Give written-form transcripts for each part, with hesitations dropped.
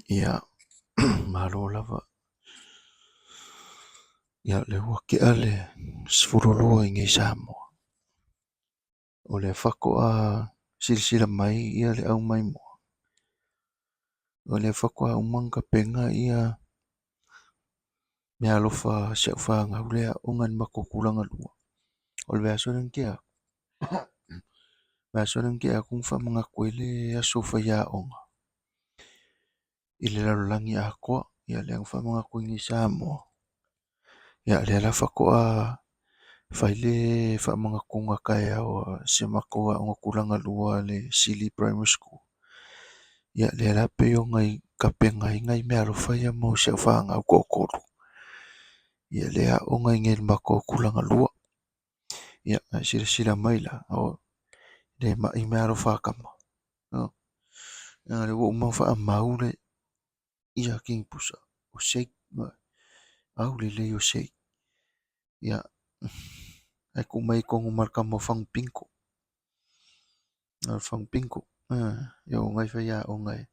Ia, malo lava. Ia lea ua tea le 12 i inei i Samoa. O lea faatoa silasila mai ia le au maimoa, o lea faatoa uma ona tapena ia meaalofa a si au fanau lea e aooga i le matou tulaga lua. O le vaiaso lea na tea atu, vaiaso lea na tea atu na faamanatu ai le aso o faiaoga i le lalolagi atoa. Ia lea na faamanatu i inei i Samoa, ia lea la faatoa fai le faamanatuga taeao a si a matou aoga tulaga lua a le Sili Primary School. Ia lea la pei ona tapena ai nai meaalofa ia mo si au fanau toatolu, ia lea e aooga i inei i le matou tulaga lua. Ia a e silasila mai la, e le mai meaalofa a tama. O lea ua uma ona faamau le ia kinipusa o shake, aulelei o shake. Ia, ae tuu mai totonu ma le tama o fagu bingo. O le fagu bingo, ia o nai faiaoga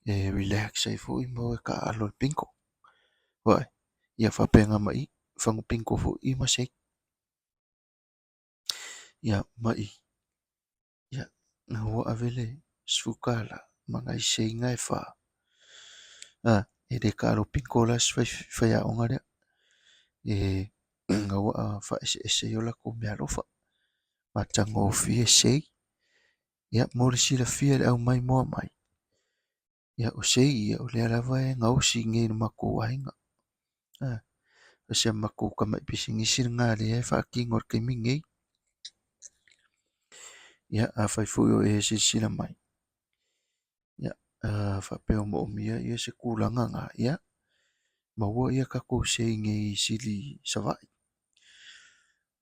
e relax ai foi ma o e taaalo i le bingo. Vaai, ia faapena ma i, fagu bingo foi i ma shake. Ia ma i, ia ua ave le $10 ma nai sei na e fa. E le taalo bingo la si faiaoga lea. E ua faaeseese ai o latou meaalofa. Matagofie sei. Ia mo le silafia e le au maimoa mai, ia o sei ia, o lea lava e gaosi i inei i le matou aiga. O si a matou tamai pisinisi lena o lea e faatino i le taimi lenei. Ia afai foi o e silasila mai, ia a faapea o moomia se tulaga na, ia maua ia tatou sei nei i Sili Savaii.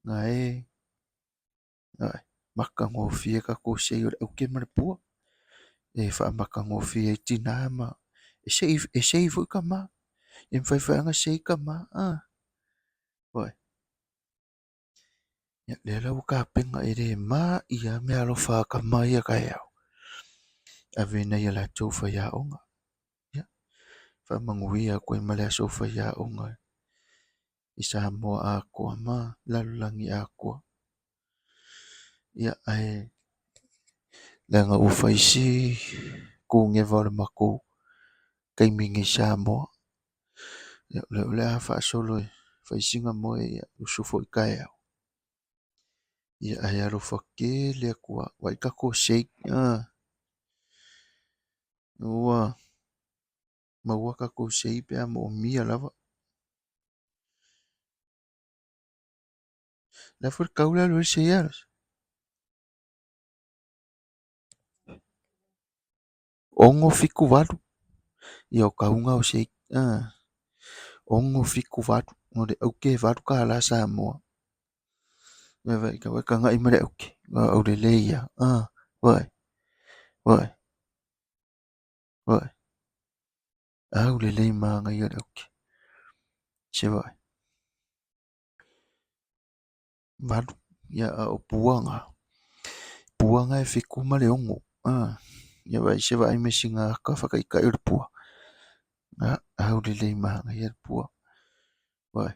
Na e matagofie tatou sei o le aute ma le pua. E faamatagofie ai tina ma e sei foi tama. E mafai foi lava ona sei tama. Ia lea la ua tapena, e le ma'i lava meaalofa a tama ia taeao, e ave i nai a latou faiaoga. Ia, faamanuia atu ai ma le aso faiaoga i Samoa atoa ma lalolagi atoa. Ia, ae leaga ua fai si kugeva o le matou taimi nei i Samoa. Ia o lea o le a faasolo e fai sina moe, ia usu foi taeao. Ia ae alofa tele atu lava. Vaai tatou shake, ua maua tatou sei pe a moomia lava. O le a foi le tau le alu ai le sei a? 6, 7, 8. Ia o tau na o shake. 6, 7, 8. O le aute e $8 Samoa. Vaai, vaai, tagai mai le aute. Aulelei lava. Vaai, vaai, vaai. Aulelei manaia le aute. Se vaai. 8. Ia a o pua na, pua na e 7 ma le 6. Ia vaai se vaai mai sina ata faataitai o le pua. Aulelei manaia le pua. Vaai.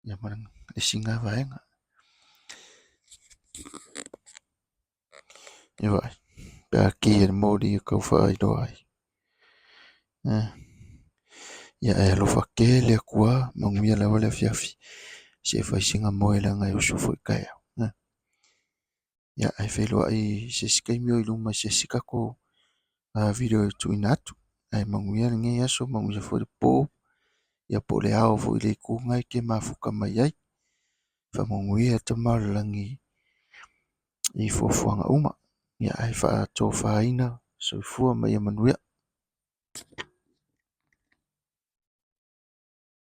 Ia ma le isi na vaega. Ia vaai, pe a ki e le moli e tau faailoa ai. Ia ae alofa tele atu lava, manuia lava le afiafi. Se i fai sina moe leaga e usu foi taeao. Ia ae feiloai i se isi taimi o i luma i se isi tatou video e tuuina atu. Ae manuia lenei aso, manuia foi le po, ia po o le ao foi i le itu lena e te mafuta mai ai. Faamanuia le Tama o le lagi i fuafuaga uma. Ia ae faatofaina, soifua ma ia manuia.